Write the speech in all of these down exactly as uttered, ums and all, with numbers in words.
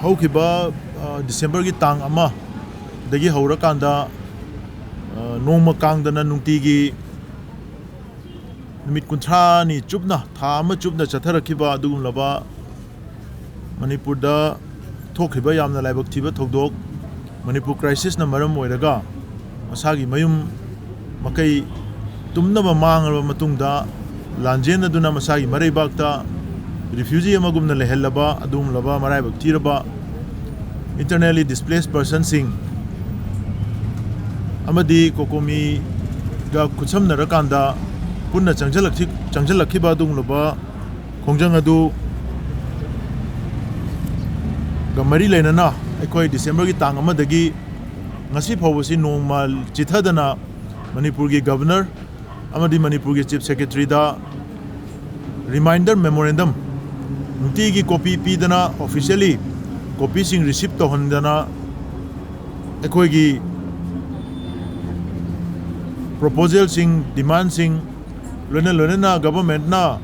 ꯍꯧꯈꯤꯕ, ꯑ, ꯗꯤꯁꯦꯝꯕꯔꯒꯤ ꯇꯥꯡ ꯑꯃꯗꯒꯤ ꯍꯧꯔꯀꯥꯟꯗ, ꯑ, ꯅꯣꯡꯃ ꯀꯥꯡꯗꯅ ꯅꯨꯡꯇꯤꯒꯤ ꯅꯨꯃꯤꯠ ꯀꯨꯟꯊ꯭ꯔꯥꯅꯤ ꯆꯨꯞꯅ, ꯊꯥ ꯑꯃ ꯆꯨꯞꯅ ꯆꯠꯊꯔꯛꯈꯤꯕ ꯑꯗꯨꯒꯨꯝꯂꯕ ꯃꯅꯤꯄꯨꯔꯗ ꯊꯣꯛꯈꯤꯕ ꯌꯥꯝꯅ ꯂꯥꯏꯕꯛ ꯊꯤꯕ ꯊꯧꯗꯣꯛ, ꯃꯅꯤꯄꯨꯔ crisis ꯅ ꯃꯔꯝ ꯑꯣꯏꯔꯒ ꯃꯁꯥꯒꯤ ꯃꯌꯨꯝ ꯃꯀꯩ ꯇꯨꯝꯅꯕ ꯃꯥꯡꯂꯕ ꯃꯇꯨꯡꯗ, ꯂꯥꯟꯖꯦꯟꯅꯗꯨꯅ ꯃꯁꯥꯒꯤ ꯃꯔꯩꯕꯥꯛꯇ refugee ꯑꯃꯒꯨꯝꯅ ꯂꯩꯍꯜꯂꯕ ꯑꯗꯨꯒꯨꯝꯂꯕ ꯃꯔꯥꯏꯕꯛ ꯊꯤꯔꯕ internally displaced person ꯁꯤꯡ ꯑꯃꯗꯤ COCOMI ꯒ ꯈꯨꯠꯁꯝꯅꯔꯀꯥꯟꯗ ꯄꯨꯟꯅ ꯆꯪꯁꯤꯜꯂꯛꯈꯤ-, ꯆꯪꯁꯤꯜꯂꯛꯈꯤꯕ ꯑꯗꯨꯒꯨꯝꯂꯕ ꯈꯣꯡꯖꯪ ꯑꯗꯨꯒ ꯃꯔꯤ ꯂꯩꯅꯅ ꯑꯩꯈꯣꯏ ꯗꯤꯁꯦꯝꯕꯔꯒꯤ ꯇꯥꯡ ꯑꯃꯗꯒꯤ ꯉꯁꯤ ꯐꯥꯎꯕꯁꯤ ꯅꯣꯡꯃ ꯆꯤꯠꯊꯗꯅ ꯃꯅꯤꯄꯨꯔꯒꯤ Governor ꯑꯃꯗꯤ ꯃꯅꯤꯄꯨꯔꯒꯤ Chief Secretary ꯗ reminder memorandum ꯅꯨꯡꯇꯤꯒꯤ copy ꯄꯤꯗꯅ, officially copy ꯁꯤꯡ receive ꯇꯧꯍꯟꯗꯅ, ꯑꯩꯈꯣꯏꯒꯤ proposal ꯁꯤꯡ, demand ꯁꯤꯡ, ꯂꯣꯏꯅ ꯂꯣꯏꯅꯅ government ꯅ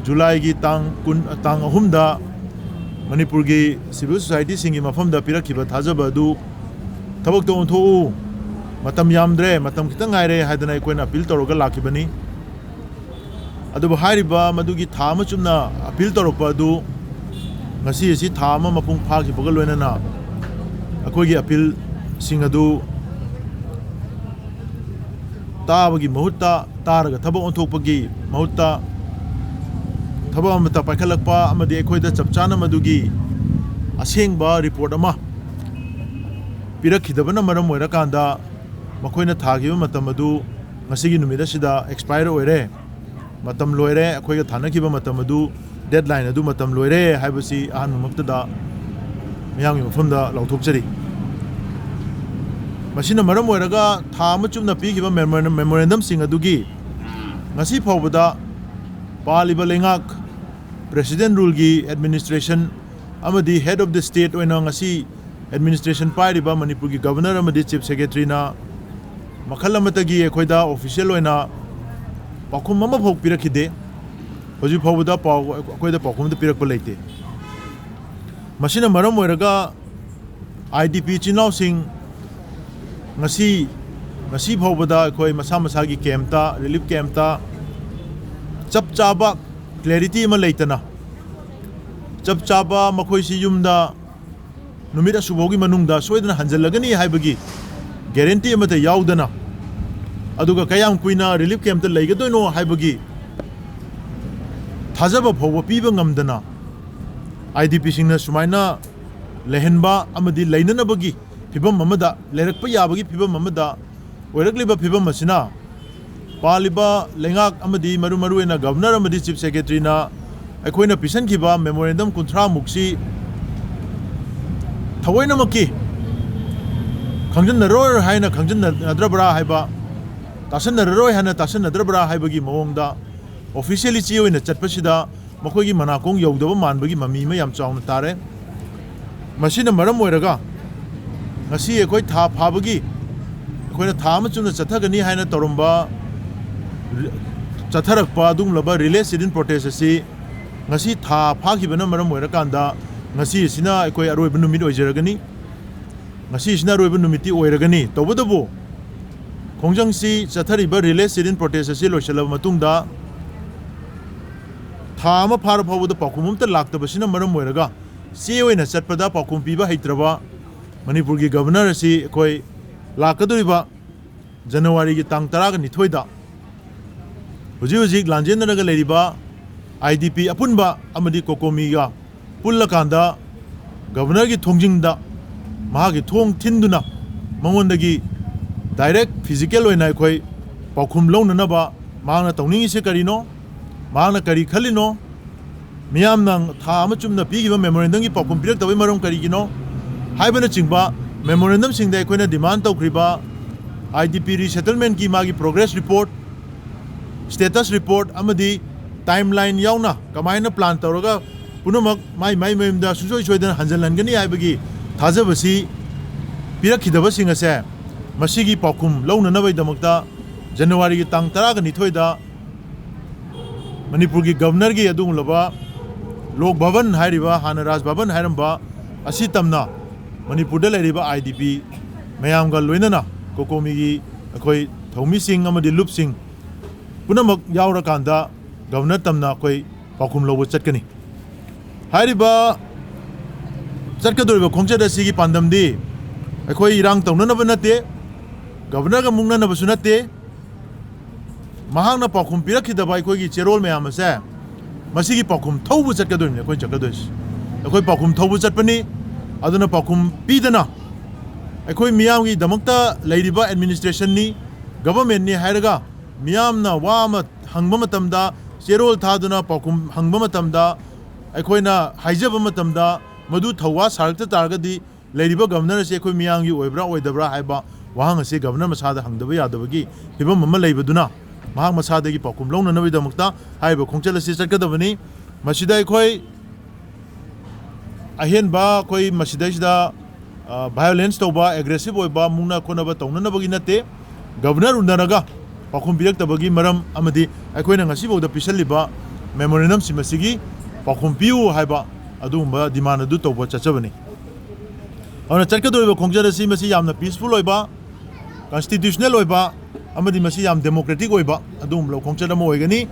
ꯖꯨꯂꯥꯏꯒꯤ ꯇꯥꯡ ꯀꯨꯟ, ꯇꯥꯡ ꯑꯍꯨꯝꯗ ꯃꯅꯤꯄꯨꯔꯒꯤ civil society ꯁꯤꯡꯒꯤ ꯃꯐꯝꯗ ꯄꯤꯔꯛꯈꯤꯕ ꯊꯥꯖꯕ ꯑꯗꯨ ꯊꯕꯛꯇ ꯑꯣꯟꯊꯣꯛꯎ, ꯃꯇꯝ ꯌꯥꯝꯗ꯭ꯔꯦ, ꯃꯇꯝ ꯈꯤꯇꯪ ꯉꯥꯏꯔꯦ ꯍꯥꯏꯗꯅ ꯑꯩꯈꯣꯏꯅ appeal ꯇꯧꯔꯒ ꯂꯥꯛꯈꯤꯕꯅꯤ꯫ ꯑꯗꯨꯕꯨ ꯍꯥꯏꯔꯤꯕ ꯃꯗꯨꯒꯤ ꯊꯥ ꯑꯃ ꯆꯨꯞꯅ appeal ꯇꯧꯔꯛꯄ ꯑꯗꯨ ꯉꯁꯤ ꯑꯁꯤ ꯊꯥ ꯑꯃ ꯃꯄꯨꯡ ꯐꯥꯈꯤꯕꯒ ꯂꯣꯏꯅꯅ ꯑꯩꯈꯣꯏꯒꯤ appeal ꯁꯤꯡ ꯑꯗꯨ ꯇꯥꯕꯒꯤ ꯃꯍꯨꯠꯇ, ꯇꯥꯔꯒ ꯊꯕꯛ ꯑꯣꯟꯊꯣꯛꯄꯒꯤ ꯃꯍꯨꯠꯇ, ꯊꯕꯛ ꯑꯃꯠꯇ ꯄꯥꯏꯈꯠꯂꯛꯄ ꯑꯃꯗꯤ ꯑꯩꯈꯣꯏꯗ ꯆꯞ ꯆꯥꯅ ꯃꯗꯨꯒꯤ ꯑꯁꯦꯡꯕ report ꯑꯃ ꯄꯤꯔꯛꯈꯤꯗꯕꯅ ꯃꯔꯝ ꯑꯣꯏꯔꯀꯥꯟꯗ ꯃꯈꯣꯏꯅ ꯊꯥꯈꯤꯕ ꯃꯇꯝ ꯑꯗꯨ ꯉꯁꯤꯒꯤ ꯅꯨꯃꯤꯠ ꯑꯁꯤꯗ expire ꯑꯣꯏꯔꯦ, ꯃꯇꯝ ꯂꯣꯏꯔꯦ, ꯑꯩꯈꯣꯏꯒ ꯊꯥꯅꯈꯤꯕ ꯃꯇꯝ ꯑꯗꯨ, deadline ꯑꯗꯨ ꯃꯇꯝ ꯂꯣꯏꯔꯦ ꯍꯥꯏꯕꯁꯤ ꯑꯍꯥꯟꯕꯃꯛꯇꯗ ꯃꯤꯌꯥꯝꯒꯤ ꯃꯐꯝꯗ ꯂꯥꯎꯊꯣꯛꯆꯔꯤ꯫ ꯃꯁꯤꯅ ꯃꯔꯝ ꯑꯣꯏꯔꯒ ꯊꯥ ꯑꯃ ꯆꯨꯞꯅ ꯄꯤꯈꯤꯕ memorandum, memorandum ꯁꯤꯡ ꯑꯗꯨꯒꯤ ꯉꯁꯤ ꯐꯥꯎꯕꯗ ꯄꯥꯜꯂꯤꯕ ꯂꯩꯉꯥꯛ, President Rule ꯒꯤ administration ꯑꯃꯗꯤ Head of the State ꯑꯣꯏꯅ ꯉꯁꯤ administration ꯄꯥꯏꯔꯤꯕ ꯃꯅꯤꯄꯨꯔꯒꯤ Governor ꯑꯃꯗꯤ Chief Secretary ꯅ ꯃꯈꯜ ꯑꯃꯠꯇꯒꯤ ꯑꯩꯈꯣꯏꯗ official ꯑꯣꯏꯅ ꯄꯥꯎꯈꯨꯝ ꯑꯃꯐꯥꯎ ꯄꯤꯔꯛꯈꯤꯗꯦ꯫ ꯍꯧꯖꯤꯛ ꯐꯥꯎꯕꯗ ꯄꯥꯎ, ꯑꯩꯈꯣꯏꯗ ꯄꯥꯎꯈꯨꯝ ꯑꯃꯠꯇ ꯄꯤꯔꯛꯄ ꯂꯩꯇꯦ꯫ ꯃꯁꯤꯅ ꯃꯔꯝ ꯑꯣꯏꯔꯒ ꯑꯥꯏ ꯗꯤ ꯄꯤ ꯏꯆꯤꯟ ꯏꯅꯥꯎꯁꯤꯡ ꯉꯁꯤ, ꯉꯁꯤ ꯐꯥꯎꯕꯗ ꯑꯩꯈꯣꯏ ꯃꯁꯥ ꯃꯁꯥꯒꯤ ꯀꯦꯝꯞꯇ, ꯔꯤꯂꯤꯐ ꯀꯦꯝꯞꯇ ꯆꯞ ꯆꯥꯕ ꯀ꯭ꯂꯦꯔꯤꯇꯤ ꯑꯃ ꯂꯩꯇꯅ, ꯆꯞ ꯆꯥꯕ ꯃꯈꯣꯏꯁꯤ ꯌꯨꯝꯗ ꯅꯨꯃꯤꯠ ꯑꯁꯨꯛꯐꯥꯎꯒꯤ ꯃꯅꯨꯡꯗ ꯁꯣꯏꯗꯅ ꯍꯟꯖꯜꯂꯒꯅꯤ ꯍꯥꯏꯕꯒꯤ ꯒꯦꯔꯦꯟꯇꯤ ꯑꯃꯠꯇ ꯌꯥꯎꯗꯅ, ꯑꯗꯨꯒ ꯀꯌꯥꯝ ꯀꯨꯏꯅ ꯔꯤꯂꯤꯐ ꯀꯦꯝꯞꯇ ꯂꯩꯒꯗꯣꯏꯅꯣ ꯍꯥꯏꯕꯒꯤ ꯊꯥꯖꯕ ꯐꯥꯎꯕ ꯄꯤꯕ ꯉꯝꯗꯅ, ꯑꯥꯏ ꯗꯤ ꯄꯤꯁꯤꯡꯅ ꯁꯨꯃꯥꯏꯅ ꯂꯩꯍꯟꯕ ꯑꯃꯗꯤ ꯂꯩꯅꯅꯕꯒꯤ ꯐꯤꯕꯝ ꯑꯃꯗ, ꯂꯩꯔꯛꯄ ꯌꯥꯕꯒꯤ ꯐꯤꯕꯝ ꯑꯃꯗ ꯑꯣꯏꯔꯛꯂꯤꯕ ꯐꯤꯕꯝ ꯑꯁꯤꯅ ꯄꯥꯜꯂꯤꯕ ꯂꯩꯉꯥꯛ ꯑꯃꯗꯤ ꯃꯔꯨ ꯃꯔꯨꯑꯣꯏꯅ ꯒꯕꯅꯔ ꯑꯃꯗꯤ ꯆꯤꯐ ꯁꯦꯀ꯭ꯔꯦꯇꯔꯤꯅ ꯑꯩꯈꯣꯏꯅ ꯄꯤꯁꯟꯈꯤꯕ ꯃꯦꯃꯣꯔꯦꯟꯗꯝ ꯀꯨꯟꯊ꯭ꯔꯥ ꯃꯨꯛꯁꯤ ꯊꯑꯣꯏꯅꯃꯛꯀꯤ ꯈꯪꯖꯤꯟꯅꯔꯣꯏ ꯍꯥꯏꯅ ꯈꯪꯖꯤꯟꯅꯗ꯭ꯔꯕ꯭ꯔꯥ ꯍꯥꯏꯕ, ꯇꯥꯁꯟꯅꯔꯔꯣꯏ ꯍꯥꯏꯅ ꯇꯥꯁꯟꯅꯗ꯭ꯔꯕ꯭ꯔꯥ ꯍꯥꯏꯕꯒꯤ ꯃꯑꯣꯡꯗ ꯑꯣꯐꯤꯁꯤꯌꯦꯜꯂꯤ ꯆꯦ ꯑꯣꯏꯅ ꯆꯠꯄꯁꯤꯗ ꯃꯈꯣꯏꯒꯤ ꯃꯅꯥꯀꯣꯡ ꯌꯧꯗꯕ ꯃꯥꯟꯕꯒꯤ ꯃꯃꯤ ꯑꯃ ꯌꯥꯝ ꯆꯥꯎꯅ ꯇꯥꯔꯦ꯫ ꯃꯁꯤꯅ ꯃꯔꯝ ꯑꯣꯏꯔꯒ ꯉꯁꯤ ꯑꯩꯈꯣꯏ ꯊꯥ ꯐꯥꯕꯒꯤ, ꯑꯩꯈꯣꯏꯅ ꯊꯥ ꯑꯃ ꯆꯨꯞꯅ ꯆꯠꯊꯒꯅꯤ ꯍꯥꯏꯅ ꯇꯧꯔꯝꯕ, ꯆꯠꯊꯔꯛꯄ ꯑꯗꯨꯒꯨꯝꯂꯕ ꯔꯤꯂꯦ ꯁꯤꯠ ꯏꯟ ꯄ꯭ꯔꯣꯇꯦꯁ ꯑꯁꯤ ꯉꯁꯤ ꯊꯥ ꯐꯥꯈꯤꯕꯅ ꯃꯔꯝ ꯑꯣꯏꯔꯀꯥꯟꯗ ꯉꯁꯤ ꯑꯁꯤꯅ ꯑꯩꯈꯣꯏ ꯑꯔꯣꯏꯕ ꯅꯨꯃꯤꯠ ꯑꯣꯏꯖꯔꯒꯅꯤ꯫ ꯉꯁꯤꯁꯤꯅ ꯑꯔꯣꯏꯕ ꯅꯨꯃꯤꯠꯇꯤ ꯑꯣꯏꯔꯒꯅꯤ꯫ ꯇꯧꯕꯇꯕꯨ ꯈꯣꯡꯖꯪꯁꯤ ꯆꯠꯊꯔꯤꯕ ꯔꯤꯂꯦ ꯁꯤꯠ ꯏꯟ ꯄ꯭ꯔꯣꯇꯦꯁ ꯑꯁꯤ ꯂꯣꯏꯁꯤꯜꯂꯕ ꯃꯇꯨꯡꯗ ꯊꯥ ꯑꯃ ꯐꯥꯔ ꯐꯥꯎꯕꯗ ꯄꯥꯎꯈꯨꯝ ꯑꯃꯠꯇ ꯂꯥꯛꯇꯕꯁꯤꯅ ꯃꯔꯝ ꯑꯣꯏꯔꯒ ꯆꯦ ꯑꯣꯏꯅ ꯆꯠꯄꯗ ꯄꯥꯎꯈꯨꯝ ꯄꯤꯕ ꯍꯩꯇ꯭ꯔꯕ ꯃꯅꯤꯄꯨꯔꯒꯤ ꯒꯕꯅꯔ ꯑꯁꯤ ꯑꯩꯈꯣꯏ ꯂꯥꯛꯀꯗꯧꯔꯤꯕ ꯖꯅꯋꯥꯔꯤꯒꯤ ꯇꯥꯡ ꯇꯔꯥꯒ ꯅꯤꯊꯣꯏꯗ ꯍꯧꯖꯤꯛ ꯍꯧꯖꯤꯛ ꯂꯥꯟꯖꯦꯟꯅꯔꯒ ꯂꯩꯔꯤꯕ ꯑꯥꯏ ꯗꯤ ꯄꯤ ꯑꯄꯨꯟꯕ ꯑꯃꯗꯤ ꯀꯣꯀꯣꯃꯤꯒ ꯄꯨꯜꯂꯀꯥꯟꯗ ꯒꯕꯅꯔꯒꯤ ꯊꯣꯡꯖꯤꯡꯗ ꯃꯍꯥꯛꯀꯤ ꯊꯣꯡ ꯊꯤꯟꯗꯨꯅ ꯃꯉꯣꯟꯗꯒꯤ ꯗꯥꯏꯔꯦꯛ ꯐꯤꯖꯤꯀꯦꯜ ꯑꯣꯏꯅ ꯑꯩꯈꯣꯏ ꯄꯥꯎꯈꯨꯝ ꯂꯧꯅꯅꯕ ꯃꯍꯥꯛꯅ ꯇꯧꯅꯤꯡꯉꯤꯁꯦ ꯀꯔꯤꯅꯣ, ꯃꯍꯥꯛꯅ ꯀꯔꯤ ꯈꯜꯂꯤꯅꯣ, ꯃꯤꯌꯥꯝꯅ ꯊꯥ ꯑꯃ ꯆꯨꯝꯅ ꯄꯤꯈꯤꯕ ꯃꯦꯃꯣꯔꯦꯟꯗꯝꯒꯤ ꯄꯥꯎꯈꯨꯝ ꯄꯤꯔꯛꯇꯕꯒꯤ ꯃꯔꯝ ꯀꯔꯤꯒꯤꯅꯣ ꯍꯥꯏꯕꯅꯆꯤꯡꯕ ꯃꯦꯃꯣꯔꯦꯟꯗꯝꯁꯤꯡꯗ ꯑꯩꯈꯣꯏꯅ ꯗꯤꯃꯥꯟ ꯇꯧꯈ꯭ꯔꯤꯕ ꯑꯥꯏ ꯗꯤ ꯄꯤ ꯔꯤꯁꯦꯇꯜꯃꯦꯟꯠꯀꯤ ꯃꯥꯒꯤ ꯄ꯭ꯔꯣꯒ꯭ꯔꯦꯁ ꯔꯤꯄꯣꯔꯠ, ꯁ꯭ꯇꯦꯇꯁ ꯔꯤꯄꯣꯔꯠ ꯑꯃꯗꯤ ꯇꯥꯏꯝꯂꯥꯏꯟ ꯌꯥꯎꯅ ꯀꯃꯥꯏꯅ ꯄ꯭ꯂꯥꯟ ꯇꯧꯔꯒ ꯄꯨꯝꯅꯃꯛ ꯃꯥꯏ ꯃꯥꯏ ꯃꯌꯨꯝꯗ ꯁꯨꯡꯁꯣꯏ ꯁꯣꯏꯗꯅ ꯍꯟꯖꯤꯜꯍꯟꯒꯅꯤ ꯍꯥꯏꯕꯒꯤ ꯊꯥꯖꯕꯁꯤ ꯄꯤꯔꯛꯈꯤꯗꯕꯁꯤꯡ ꯑꯁꯦ ꯃꯁꯤꯒꯤ ꯄꯥꯎꯈꯨꯝ ꯂꯧꯅꯅꯕꯒꯤꯗꯃꯛꯇ ꯖꯅꯋꯥꯔꯤꯒꯤ ꯇꯥꯡ ꯇꯔꯥꯒ ꯅꯤꯊꯣꯏꯗ ꯃꯅꯤꯄꯨꯔꯒꯤ ꯒꯕꯅꯔꯒꯤ ꯑꯗꯨꯒꯨꯝꯂꯕ ꯂꯣꯛ ꯚꯕꯟ ꯍꯥꯏꯔꯤꯕ, ꯍꯥꯟꯅ ꯔꯥꯖ ꯚꯕꯟ ꯍꯥꯏꯔꯝꯕ ꯑꯁꯤ ꯇꯝꯅ ꯃꯅꯤꯄꯨꯔꯗ ꯂꯩꯔꯤꯕ ꯑꯥꯏ ꯗꯤ ꯄꯤ ꯃꯌꯥꯝꯒ ꯂꯣꯏꯅꯅ ꯀꯣꯀꯣꯃꯤꯒꯤ ꯑꯩꯈꯣꯏ ꯊꯧꯃꯤꯁꯤꯡ ꯑꯃꯗꯤ ꯂꯨꯞꯁꯤꯡ ꯄꯨꯝꯅꯃꯛ ꯌꯥꯎꯔꯀꯥꯟꯗ ꯒꯕꯔꯅꯔ ꯇꯝꯅ ꯑꯩꯈꯣꯏ ꯄꯥꯎꯈꯨꯝ ꯂꯧꯕ ꯆꯠꯀꯅꯤ꯫ ꯍꯥꯏꯔꯤꯕ ꯆꯠꯀꯗꯧꯔꯤꯕ ꯈꯣꯡꯆꯠ ꯑꯁꯤꯒꯤ ꯄꯥꯟꯗꯝꯗꯤ ꯑꯩꯈꯣꯏ ꯏꯔꯥꯡ ꯇꯧꯅꯅꯕ ꯅꯠꯇꯦ, ꯒꯕꯔꯅꯔꯒ ꯃꯨꯛꯅꯅꯕꯁꯨ ꯅꯠꯇꯦ꯫ ꯃꯍꯥꯛꯅ ꯄꯥꯎꯈꯨꯝ ꯄꯤꯔꯛꯈꯤꯗꯕ ꯑꯩꯈꯣꯏꯒꯤ ꯆꯦꯔꯣꯜ ꯃꯌꯥꯝ ꯑꯁꯦ ꯃꯁꯤꯒꯤ ꯄꯥꯎꯈꯨꯝ ꯊꯧꯕ ꯆꯠꯀꯗꯣꯏꯅꯤ꯫ ꯑꯩꯈꯣꯏ ꯆꯠꯀꯗꯣꯏꯁꯤ, ꯑꯩꯈꯣꯏ ꯄꯥꯎꯈꯨꯝ ꯊꯧꯕ ꯆꯠꯄꯅꯤ꯫ ꯑꯗꯨꯅ ꯄꯥꯎꯈꯨꯝ ꯄꯤꯗꯅ ꯑꯩꯈꯣꯏ ꯃꯤꯌꯥꯝꯒꯤꯗꯃꯛꯇ ꯂꯩꯔꯤꯕ ꯑꯦꯗꯃꯤꯅꯤꯁꯇ꯭ꯔꯦꯁꯟꯅꯤ, ꯒꯕꯔꯃꯦꯟꯅꯤ ꯍꯥꯏꯔꯒ ꯃꯤꯌꯥꯝꯅ ꯋꯥ ꯑꯃ ꯍꯪꯕ ꯃꯇꯝꯗ, ꯆꯦꯔꯣꯜ ꯊꯥꯗꯨꯅ ꯄꯥꯎꯈꯨꯝ ꯍꯪꯕ ꯃꯇꯝꯗ, ꯑꯩꯈꯣꯏꯅ ꯍꯥꯏꯖꯕ ꯃꯇꯝꯗ ꯃꯗꯨ ꯊꯧꯋꯥ ꯁꯥꯔꯛꯇ ꯇꯥꯔꯒꯗꯤ ꯂꯩꯔꯤꯕ ꯒꯕꯔꯅꯔ ꯑꯁꯤ ꯑꯩꯈꯣꯏ ꯃꯤꯌꯥꯝꯒꯤ ꯑꯣꯏꯕ꯭ꯔꯥ ꯑꯣꯏꯗꯕ꯭ꯔꯥ ꯍꯥꯏꯕ ꯋꯥꯍꯪ ꯑꯁꯤ ꯒꯕꯔꯅꯔ ꯃꯁꯥꯗ ꯍꯪꯗꯕ ꯌꯥꯗꯕꯒꯤ ꯐꯤꯕꯝ ꯑꯃ ꯂꯩꯕꯗꯨꯅ ꯃꯍꯥꯛ ꯃꯁꯥꯗꯒꯤ ꯄꯥꯎꯈꯨꯝ ꯂꯧꯅꯅꯕꯒꯤꯗꯃꯛꯇ ꯍꯥꯏꯔꯤꯕ ꯈꯣꯡꯆꯠ ꯑꯁꯤ ꯆꯠꯀꯗꯕꯅꯤ꯫ ꯃꯁꯤꯗ ꯑꯩꯈꯣꯏ ꯑꯍꯦꯟꯕ ꯑꯩꯈꯣꯏ ꯃꯁꯤꯗꯩꯁꯤꯗ, ꯑ, ꯚꯥꯏꯑꯣꯂꯦꯟꯁ ꯇꯧꯕ, ꯑꯦꯒ꯭ꯔꯦꯁꯤꯞ ꯑꯣꯏꯕ, ꯃꯨꯛꯅ ꯈꯣꯠꯅꯕ ꯇꯧꯅꯅꯕꯒꯤ ꯅꯠꯇꯦ꯫ ꯒꯕꯔꯅꯔ ꯎꯅꯔꯒ ꯄꯥꯎꯈꯨꯝ ꯄꯤꯔꯛꯇꯕꯒꯤ ꯃꯔꯝ ꯑꯃꯗꯤ ꯑꯩꯈꯣꯏꯅ ꯉꯁꯤꯐꯥꯎꯗ ꯄꯤꯁꯜꯂꯤꯕ ꯃꯦꯃꯣꯔꯦꯟꯗꯝꯁꯤꯡ ꯑꯁꯤꯒꯤ ꯄꯥꯎꯈꯨꯝ ꯄꯤꯌꯨ ꯍꯥꯏꯕ ꯑꯗꯨꯒꯨꯝꯕ ꯗꯤꯃꯥꯟ ꯑꯗꯨ ꯇꯧꯕ ꯆꯠꯆꯕꯅꯤ꯫ ꯑꯗꯨꯅ ꯆꯠꯀꯗꯧꯔꯤꯕ ꯈꯣꯡꯆꯠ ꯑꯁꯤ ꯃꯁꯤ ꯌꯥꯝꯅ ꯄꯤꯁꯐꯨꯜ ꯑꯣꯏꯕ, ꯀꯟꯁꯇꯤꯇ꯭ꯌꯨꯁꯅꯦꯜ ꯑꯣꯏꯕ ꯑꯃꯗꯤ ꯃꯁꯤ ꯌꯥꯝ ꯗꯦꯃꯣꯀ꯭ꯔꯦꯇꯤꯛ ꯑꯣꯏꯕ ꯑꯗꯨꯒꯨꯝꯕ ꯈꯣꯡꯆꯠ ꯑꯃ ꯑꯣꯏꯒꯅꯤ꯫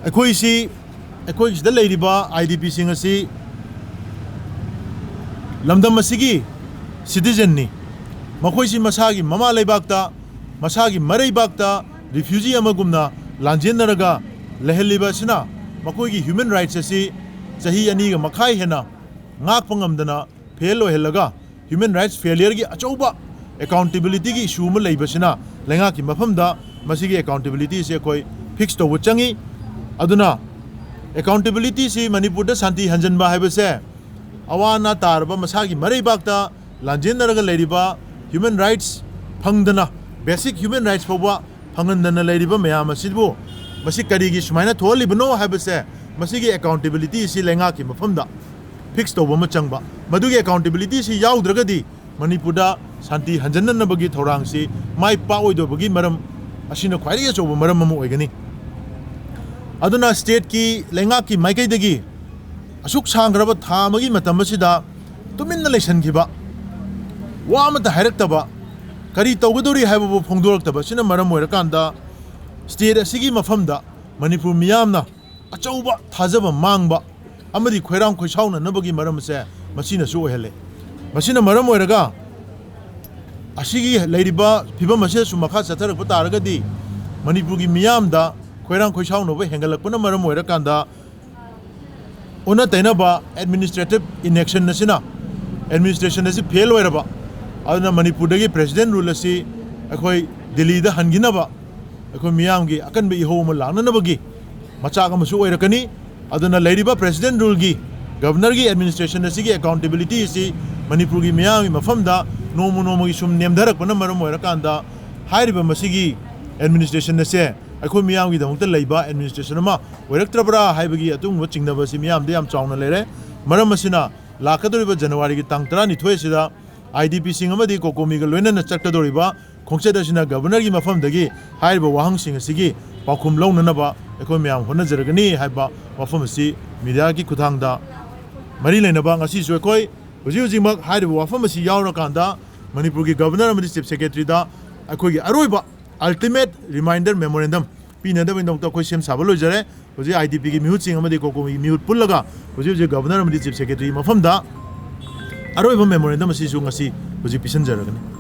ꯑꯩꯈꯣꯏꯁꯤ, ꯑꯩꯈꯣꯏ ꯁꯤꯗ ꯂꯩꯔꯤꯕ ꯑꯥꯏ ꯗꯤ ꯄꯤꯁꯤꯡ ꯑꯁꯤ ꯂꯝꯗꯝ ꯑꯁꯤꯒꯤ ꯁꯤꯇꯤꯖꯟꯅꯤ꯫ ꯃꯈꯣꯏꯁꯤ ꯃꯁꯥꯒꯤ ꯃꯃꯥ ꯂꯩꯕꯥꯛꯇ, ꯃꯁꯥꯒꯤ ꯃꯔꯩꯕꯥꯛꯇ ꯔꯤꯐ꯭ꯌꯨꯖꯤ ꯑꯃꯒꯨꯝꯅ ꯂꯥꯟꯖꯦꯟꯅꯔꯒ ꯂꯩꯍꯜꯂꯤꯕ ꯑꯁꯤꯅ ꯃꯈꯣꯏꯒꯤ ꯍ꯭ꯌꯨꯃꯦꯟ ꯔꯥꯏꯠꯁ ꯑꯁꯤ ꯆꯍꯤ ꯑꯅꯤꯒ ꯃꯈꯥꯏ ꯍꯦꯟꯅ ꯉꯥꯛꯄ ꯉꯝꯗꯅ ꯐꯦꯜ ꯑꯣꯏꯍꯜꯂꯒ ꯍ꯭ꯌꯨꯃꯦꯟ ꯔꯥꯏꯠꯁ ꯐꯦꯂꯤꯌꯔꯒꯤ ꯑꯆꯧꯕ ꯑꯦꯀꯥꯎꯟꯇꯦꯕꯤꯂꯤꯇꯤꯒꯤ ꯏꯁꯨ ꯑꯃ ꯂꯩꯕꯁꯤꯅ ꯂꯩꯉꯥꯛꯀꯤ ꯃꯐꯝꯗ ꯃꯁꯤꯒꯤ ꯑꯦꯀꯥꯎꯟꯇꯦꯕꯤꯂꯤꯇꯤꯁꯦ ꯑꯩꯈꯣꯏ ꯐꯤꯛꯁ ꯇꯧꯕ ꯆꯪꯉꯤ꯫ ꯑꯗꯨꯅ ꯑꯦꯀꯥꯎꯟꯇꯦꯕꯤꯂꯤꯇꯤꯁꯤ ꯃꯅꯤꯄꯨꯔꯗ ꯁꯥꯟꯇꯤ ꯍꯟꯖꯟꯕ ꯍꯥꯏꯕꯁꯦ ꯑꯋꯥ ꯑꯅꯥ ꯇꯥꯔꯕ ꯃꯁꯥꯒꯤ ꯃꯔꯩꯕꯥꯛꯇ ꯂꯥꯟꯖꯦꯟꯅꯔꯒ ꯂꯩꯔꯤꯕ ꯍ꯭ꯌꯨꯃꯦꯟ ꯔꯥꯏꯠꯁ ꯐꯪꯗꯅ, ꯕꯦꯁꯤꯛ ꯍ꯭ꯌꯨꯃꯦꯟ ꯔꯥꯏꯠꯁ ꯐꯥꯎꯕ ꯐꯪꯍꯟꯗꯅ ꯂꯩꯔꯤꯕ ꯃꯌꯥꯝ ꯑꯁꯤꯕꯨ ꯃꯁꯤ ꯀꯔꯤꯒꯤ ꯁꯨꯃꯥꯏꯅ ꯊꯣꯛꯍꯜꯂꯤꯕꯅꯣ ꯍꯥꯏꯕꯁꯦ ꯃꯁꯤꯒꯤ ꯑꯦꯀꯥꯎꯟꯇꯦꯕꯤꯂꯤꯇꯤ ꯑꯁꯤ ꯂꯩꯉꯥꯛꯀꯤ ꯃꯐꯝꯗ ꯐꯤꯛꯁ ꯇꯧꯕ ꯑꯃ ꯆꯪꯕ꯫ ꯃꯗꯨꯒꯤ ꯑꯦꯀꯥꯎꯟꯇꯦꯕꯤꯂꯤꯇꯤ ꯑꯁꯤ ꯌꯥꯎꯗ꯭ꯔꯒꯗꯤ ꯃꯅꯤꯄꯨꯔꯗ ꯁꯥꯟꯇꯤ ꯍꯟꯖꯟꯅꯅꯕꯒꯤ ꯊꯧꯔꯥꯡꯁꯤ ꯃꯥꯏ ꯄꯥꯛꯑꯣꯏꯗꯕꯒꯤ ꯃꯔꯝ ꯑꯁꯤꯅ ꯈ꯭ꯋꯥꯏꯗꯒꯤ ꯑꯆꯧꯕ ꯃꯔꯝ ꯑꯃ ꯑꯣꯏꯒꯅꯤ꯫ ꯑꯗꯨꯅ stateꯀꯤ ꯂꯩꯉꯥꯛꯀꯤ ꯃꯥꯏꯀꯩꯗꯒꯤ ꯑꯁꯨꯛ ꯁꯥꯡꯈ꯭ꯔꯕ ꯊꯥ ꯑꯃꯒꯤ ꯃꯇꯝ ꯑꯁꯤꯗ ꯇꯨꯃꯤꯟꯅ ꯂꯩꯁꯟꯈꯤꯕ, ꯋꯥ ꯑꯃꯠꯇ ꯍꯥꯏꯔꯛꯇꯕ, ꯀꯔꯤ ꯇꯧꯒꯗꯧꯔꯤ ꯍꯥꯏꯕꯕꯨ ꯐꯣꯡꯗꯣꯔꯛꯇꯕ ꯑꯁꯤꯅ ꯃꯔꯝ ꯑꯣꯏꯔꯀꯥꯟꯗ state ꯑꯁꯤꯒꯤ ꯃꯐꯝꯗ ꯃꯅꯤꯄꯨꯔ ꯃꯤꯌꯥꯝꯅ ꯑꯆꯧꯕ ꯊꯥꯖꯕ ꯃꯥꯡꯕ ꯑꯃꯗꯤ ꯈꯣꯏꯔꯥꯡ ꯈꯣꯏꯁꯥꯎꯅꯅꯕꯒꯤ ꯃꯔꯝꯁꯦ ꯃꯁꯤꯅꯁꯨ ꯑꯣꯏꯍꯜꯂꯦ꯫ ꯃꯁꯤꯅ ꯃꯔꯝ ꯑꯣꯏꯔꯒ ꯑꯁꯤꯒꯤ ꯂꯩꯔꯤꯕ ꯐꯤꯕꯝ ꯑꯁꯤꯗꯁꯨ ꯃꯈꯥ ꯆꯠꯊꯔꯛꯄ ꯇꯥꯔꯒꯗꯤ ꯃꯅꯤꯄꯨꯔꯒꯤ ꯃꯤꯌꯥꯝꯗ ꯈꯣꯏꯔꯥꯡ ꯈꯣꯏꯁꯥꯎꯅꯕ ꯍꯦꯟꯒꯠꯂꯛꯄꯅ ꯃꯔꯝ ꯑꯣꯏꯔꯀꯥꯟꯗ ꯑꯣꯟꯅ ꯇꯩꯅꯕ administrative inaction ꯑꯁꯤꯅ administration ꯑꯁꯤ fail ꯑꯣꯏꯔꯕ, ꯑꯗꯨꯅ ꯃꯅꯤꯄꯨꯔꯗꯒꯤ president rule ꯑꯁꯤ ꯑꯩꯈꯣꯏ ꯗꯤꯜꯂꯤꯗ ꯍꯟꯈꯤꯅꯕ ꯑꯩꯈꯣꯏ ꯃꯤꯌꯥꯝꯒꯤ ꯑꯀꯟꯕ ꯏꯍꯧ ꯑꯃ ꯂꯥꯛꯅꯅꯕꯒꯤ ꯃꯆꯥꯛ ꯑꯃꯁꯨ ꯑꯣꯏꯔꯛꯀꯅꯤ꯫ ꯑꯗꯨꯅ ꯂꯩꯔꯤꯕ president ruleꯒꯤ, governorꯒꯤ administration ꯑꯁꯤꯒꯤ accountability ꯑꯁꯤ ꯃꯅꯤꯄꯨꯔꯒꯤ ꯃꯤꯌꯥꯝꯒꯤ ꯃꯐꯝꯗ ꯅꯣꯡꯃ ꯅꯣꯡꯃꯒꯤ ꯁꯨꯝ ꯅꯦꯝꯊꯔꯛꯄꯅ ꯃꯔꯝ ꯑꯣꯏꯔꯀꯥꯟꯗ ꯍꯥꯏꯔꯤꯕ ꯃꯁꯤꯒꯤ administration ꯑꯁꯦ ꯑꯩꯈꯣꯏ ꯃꯤꯌꯥꯝꯒꯤꯗꯃꯛꯇ ꯂꯩꯕ administration ꯑꯃ ꯑꯣꯏꯔꯛꯇ꯭ꯔꯕ꯭ꯔꯥ ꯍꯥꯏꯕꯒꯤ ꯑꯗꯨꯒꯨꯝꯕ ꯆꯤꯡꯅꯕ ꯑꯁꯤ ꯃꯤꯌꯥꯝꯗ ꯌꯥꯝ ꯆꯥꯎꯅ ꯂꯩꯔꯦ꯫ ꯃꯔꯝ ꯑꯁꯤꯅ ꯂꯥꯛꯀꯗꯧꯔꯤꯕ ꯖꯅꯋꯥꯔꯤꯒꯤ ꯇꯥꯡ ꯇꯔꯥꯅꯤꯊꯣꯏ ꯑꯁꯤꯗ IDPꯁꯤꯡ ꯑꯃꯗꯤ COCOMIꯒ ꯂꯣꯏꯅꯅ ꯆꯠꯀꯗꯧꯔꯤꯕ ꯈꯣꯡꯆꯠ ꯑꯁꯤꯅ governorꯒꯤ ꯃꯐꯝꯗꯒꯤ ꯍꯥꯏꯔꯤꯕ ꯋꯥꯍꯪꯁꯤꯡ ꯑꯁꯤꯒꯤ ꯄꯥꯎꯈꯨꯝ ꯂꯧꯅꯅꯕ ꯑꯩꯈꯣꯏ ꯃꯌꯥꯝ ꯍꯣꯠꯅꯖꯔꯒꯅꯤ ꯍꯥꯏꯕ ꯋꯥꯐꯝ ꯑꯁꯤ mediaꯒꯤ ꯈꯨꯠꯊꯥꯡꯗ ꯃꯔꯤ ꯂꯩꯅꯕ ꯉꯁꯤꯁꯨ ꯑꯩꯈꯣꯏ ꯍꯧꯖꯤꯛ ꯍꯧꯖꯤꯛꯃꯛ ꯍꯥꯏꯔꯤꯕ ꯋꯥꯐꯝ ꯑꯁꯤ ꯌꯥꯎꯔꯀꯥꯟꯗ ꯃꯅꯤꯄꯨꯔꯒꯤ governor ꯑꯃꯗꯤ chief secretaryꯗ ꯑꯩꯈꯣꯏꯒꯤ ꯑꯔꯣꯏꯕ ultimate reminder memorandum ꯄꯤꯅꯅꯕꯒꯤꯗꯃꯛꯇ ꯑꯩꯈꯣꯏ ꯁꯦꯝ ꯁꯥꯕ ꯂꯣꯏꯖꯔꯦ꯫ ꯍꯧꯖꯤꯛ IDPꯒꯤ ꯃꯤꯍꯨꯠꯁꯤꯡ ꯑꯃꯗꯤ COCOMIꯒꯤ ꯃꯤꯍꯨꯠ ꯄꯨꯜꯂꯒ ꯍꯧꯖꯤꯛ ꯍꯧꯖꯤꯛ governor ꯑꯃꯗꯤ chief secretary ꯃꯐꯝꯗ ꯑꯔꯣꯏꯕ memorandum ꯑꯁꯤꯁꯨ ꯉꯁꯤ ꯍꯧꯖꯤꯛ ꯄꯤꯁꯤꯟꯖꯔꯒꯅꯤ꯫